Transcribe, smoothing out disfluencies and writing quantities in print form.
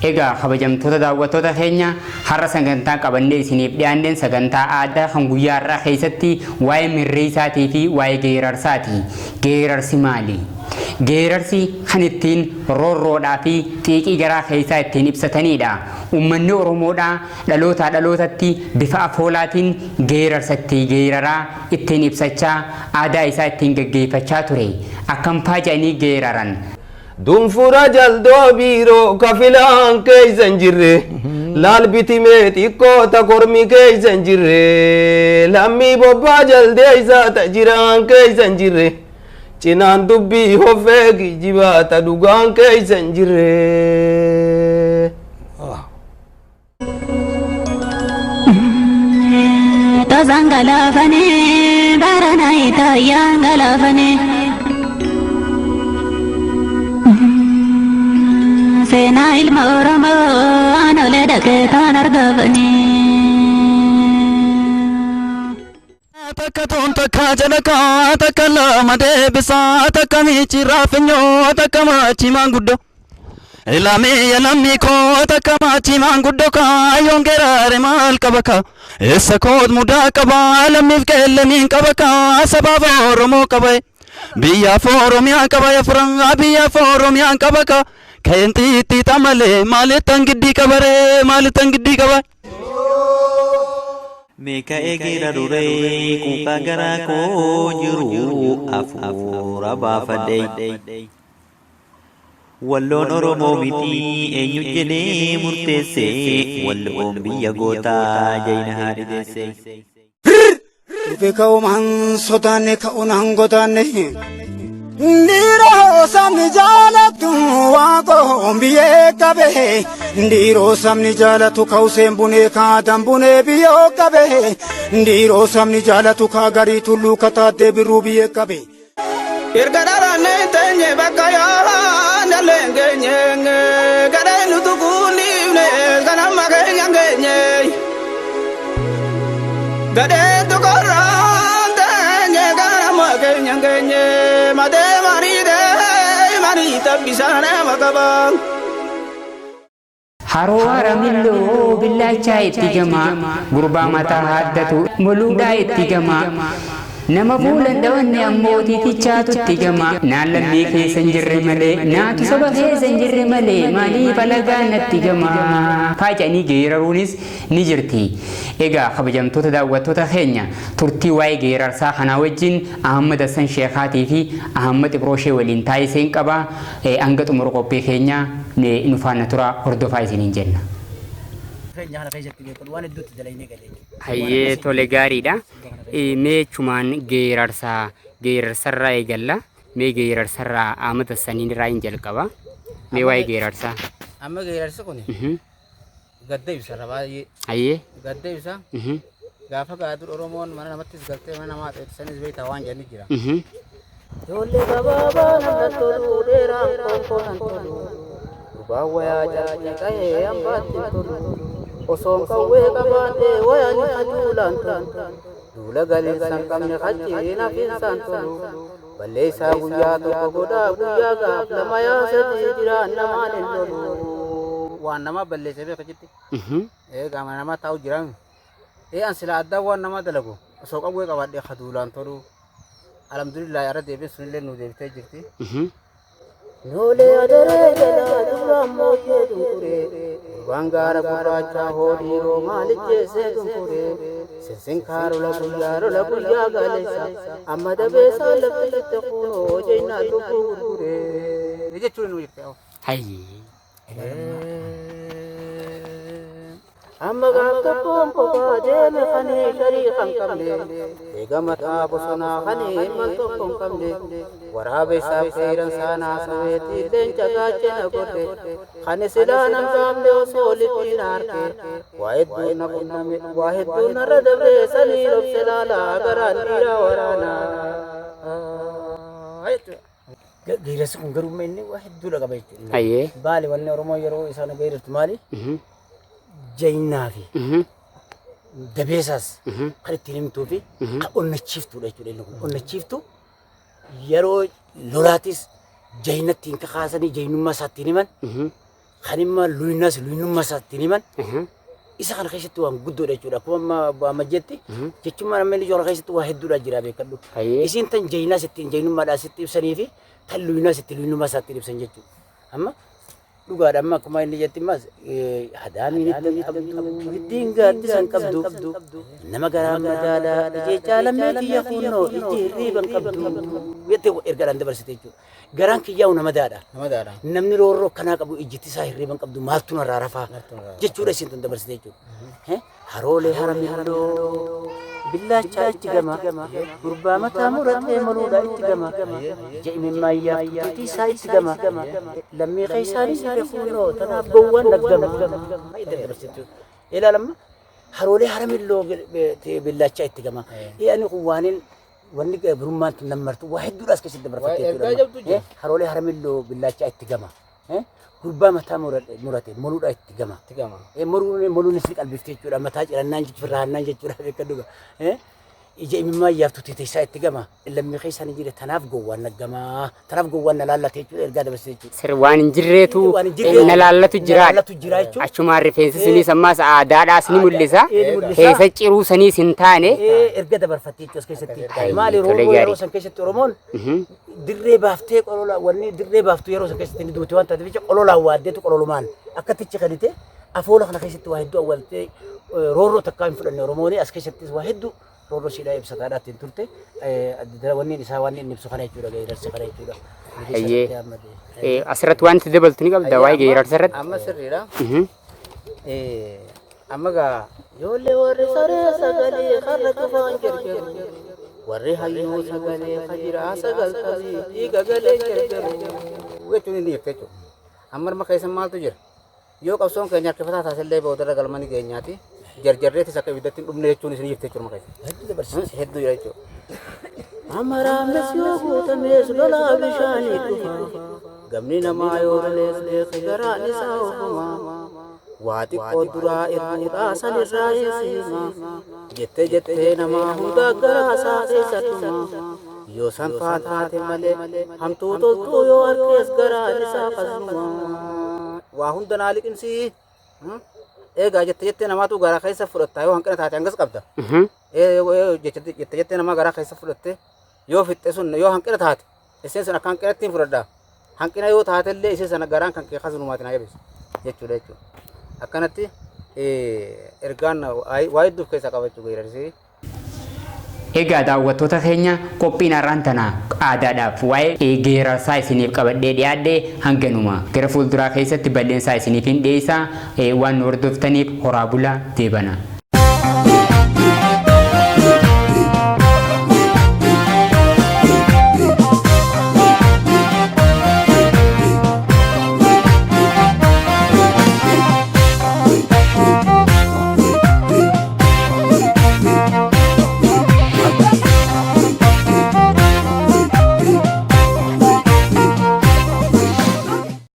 Egaa kabajamtoota daawwattoota keenya har'a sagantaa qabannee isiniif dhiyaanneen sagantaa aadaa kan guyyaa har'aa keessatti waa'ee mirreessaatii fi waa'ee geerarsaati. Geerarsi maali? Geerarsi kan ittiin roorroodhaa fi xiiqii garaa keessaa ittiin ibsatanidha. Uummanni Oromoodhaa dhalootaa dhalootatti bifa afoolaatiin geerarsa itti geeraraa ittiin ibsachaa aadaa isaa ittiin gaggeeffachaa ture. Akkam faa jedhanii geeraran? Dunfura jaldoo biiroo ka filaan keeysa hin jirre laal bitimee xiqqoo ta kormi keeysa hin jirre lammii bobbaa jaldeeysa ta jiraan keeysa hin jirre cinaan dubbii hoffee kijibaa ta dhugaan keeysa hin jirre. Tosaan galaafane barana itaayyaan galaafane. Seenaa ilma Oromoo aanolee dhaqee taan argafane. Takka tuun takka jalaqaa takka lama deebisaa takka miichiraa finyoo takka maachii maanguddoo. Ilaamee lammii koo takka maachii maanguddoo kaayyoon geraare maal qaba kaa eessa koot mudaa qaba lammiif qeellamiin qaba kaa sabaaf Oromoo qaba biyyaaf Oromiyaa qaba yafuraa biyyaaf Oromiyaan qaba kaa keenxiitti tamalee maalittan giddii qabaree maalittan giddii qaba. Mee ka'ee geeraruree quuqaa garaa koo jiru afuura baafadhe. Walloon Oromoo miti eenyu jedhee murteesse walloon biyya gootaa jayina haadhi deesse. Dhufe ka'umaan sodaanne ka'uun hangotaanne. Dhiiroo sabni jaalatu waaqoon biyyee qabe. Dhiiroo sabni jaalatu ka'useen bunee kaatan bunee biyyoo qabe. Dhiiroo sabni jaalatu kaagarii tulluu kataattee birruu biyyee qabe. Erga dhalanne teenye bakka yaalaan dhalleen geenye gadheen nu tuquun dhiifne kan amma keenya geenye. Gadheen tuqarraan teenye kan amma keenya geenye matee mariitee marii tabbisaa nama qaba. Haroo Haramilloo billaachaa itti gamaa gurbaa mataa haaddatu moluudhaa itti gamaa nama fuula hin dhawanne ammoo tiitichaatu itti gamaa naan lammii keessa hin jirre malee naatu saba keessa hin jirre malee maaliif alagaan natti gamaa faa jedhanii geeraruunis ni jirti. Egaa kabajamtoota daawwattoota keenya turtii waa'ee geerarsaa kanaa wajjin Ahmad Hassan Sheekaatii fi Ahmad Ibrooshee waliin taasiseen qaba. Hanga xumura qophii keenyaa nu faana turaa hordofaa isiniin jenna. Keenya kana keessatti beekadhu waan hedduutti dalagnee galle jechuudha. Hayyee tole gaariidha. Mee achumaan geerarsa geerarsarraa eegalla. Mee geerarsarraa Ahmad Hassaniin irraa hin jalqaba. Mee waa'ee geerarsaa. Amma geerarsi kun gadda ibsa irra baay'ee. Hayyee. Gadda ibsa. Gaafa gaadur Oromoon mana namattis galtee mana namaa xeexisanis beektaa waan jedhani jira. Ijoollee gabaabaa nan tolu dheeraan qoonqoo nan tolu. Gurbaan wayaa carqii qahee hambaatti hin tolu. Osoon qawwee qabaadhee wayaan ifa duulaan tolu. Duula galiinsa hin qabne kachiin hafiinsaan tolu. Balleessaa guyyaa tokko godhaa guyyaa gaaf lama yaa sadii jiraan namaan hin lolu. Waan namaa balleessee beeka jetti. Ee qaama namaa taa'u jiraami. Ee an silaa addaan waan namaa dalagu osoo qawwee qabaadhee ka duulaan tolu. Alhamdulillah irra deebiin sunillee nuu deebitee jirti. Noolee adaree jalaa duraan mooyyee dunquree gurbaan gaara gurraachaa hoo dhiiroo maalicheessee dunquree sinsin kaarola guyyaa lola guyyaa gaaleessa amma dabeessaa lafti jette kuunoo jeenyaan lubbuu gurguree. Jechuun nu jirti. Hayyee. Amma gaaf tokkoon kophaa deeme kanee sharii kan qabne eega mataa bosonaa kanee mal tokko hin qabne waraaba isaaf qeeran saanaa saweetii leenca gaachana godhe kan silaa nam saamne osoo liqiin harke waa hedduun na qunname waa hedduun narra dabre sanii lobse laalaa garaan dhiiraa waraanaa. Geerarsi kun garuu inni waa hedduudha qaba jechuudha. Hayyee. Baali wanni Oromoo yeroo isaan geerartu maali? Jaynaa fi dabeesaas kan ittiin himtuu fi kan onnachiiftuudha jechuudha inni kun. Onnachiiftuu yeroo lolaatis jayna ittiin kakaasanii jaynummaa isaa ittiin himan. Kan immoo luynas luynummaa isaatti himan. Isa kana keessatti waan guddoodha jechuudha. Akkuma amma amma jetti jechuun amma inni ijoollee keessatti waa hedduudha jira beekadhu. Isiin tan jayinaas ittiin jayinummaadhaan sitti ibsanii fi tan luynaas ittiin luynummaa isaatti ibsan jechuudha. Amma dhugaadha amma akkuma inni jetti ammas hadaamiin itti qabdu hiddiin gaaddisan qabdu nama garaa madaalaa ijee lammee kiyya kunnoo ijji hirriiban qabdu jettee ergaadhaan dabarsite jechuudha. Garaan kiyyaa'u nama daadha. Namni roorroo akkanaa qabu ijjitti isaa hirriiban qabdu maaltu narraa rafaa jechuudha isiin tun dabarsite jechuudha. Haroolee haramilloo billaachaa itti gama gurbaa mataa muratee maluudha itti gama ija imimmaayyaa tuutii isaa itti gama lammii keessaanis beekuunoo tanaaf gowwaan naggama. Ilaalamma haroolee haramilloo billaachaa itti gama. Ani kun waanin wanni birummaan tun nammartu waa hedduudha as keessatti dabarfattee jechuudha. Haroolee haramilloo billaachaa itti gama. Gurbaa mataa murate moluudha itti gama. Moluunis ni qalbifte jechuudha. Mataa cirannaan jechuudha raannaan jechuudha beekadhu. Ija imimmaa yaaftu teessaa itti gama. Lammii keessaan hin jirre tanaaf gowwaan naggamaa. Tanaaf gowwaan na laallate jechuudha ergaa dabarsite jechuudha. Sir waan hin jirreetu Waan hin jirreetu na laallatu na jira. laallatu jira jechuudha. Achumaan rifeensi sunis ammaas aadaadhaas ni mul'isa. Ni mul'isa. Keessa ciruu saniis hin taane. Erga dabarfatte jechuudha as keessatti. Ay, Maali tole rooboo gaarii. yeroo san keessatti Oromoon dirree baaftee qolola wanni dirree baaftu yeroo san keessatti ni duute waan taateef jecha qololaan waaddeetu qololumaan akkatti kanite afoola kana keessatti waa hedduu awwaltee roorroo takkaa hin fudhanne Oromoon as keessattis waa hedduu roorroo siidhaa ibsataadhaa ittiin turte wanni isaa waan inni ibsu kana jechuudha geerarsa kana jechuudha. Hayyee. Asirratti wanti dabaltu ni qabda waa'ee geerarsa irratti. Amma sirriidha. Amma gaa ijoollee warri saree sagalee karra cufaan jarjaru warri hayyuu sagalee fajiraa sagaltamii dhiiga galee jarjaru jechuun inni ibsa jechuudha. Amma harma keessa maaltu jira? Yoo qabsoon keenya harkifataa taasillee boodarra galma ni geenyaati. Jarjarreetis akka ibiddatti hin dhumne jechuun isin ibsa jechuudha keessa. Hedduu jira jechuudha. Amaraamnes yoo guutamees lolaa bishaanii dhufa. Gamni namaa yoo lalees beeke garaan isaa oofama. Waa xiqqoo duraa erguudhaa sanirraa eessima. Jettee jettee namaa hundaa garaa isaa keessa dhuma. Yoo sanfaa taate malee hamtuu toltuu yoo harkees garaan isaa qasuma. Waa hunda naa liqimsii. Eegaa jette jettee namaatu garaa keessa fudhatta yoo hanqina taate hangas qabda. Jette jettee namaa garaa keessa fudhatte yoo fixxe sun yoo hanqina taate isheen sun akka hanqinatti hin fudhadha. Hanqina yoo taate illee isheen sana garaan kan kee kasunumaati naa jabeessu jechuudha jechuudha. Akkanatti ergaan waa hedduu of keessaa qaba jechuudha geerarsii. Egaa daawwattoota keenya qophiin har'aan tana aadaadhaaf waa'ee geerarsaa isiniif qabadhee dhiyaadhe hanganuma. Gara fuulduraa keessatti bal'eensaa isiniif hin dhiyeessa waan nu hordoftaniif horaa bulaa deebana.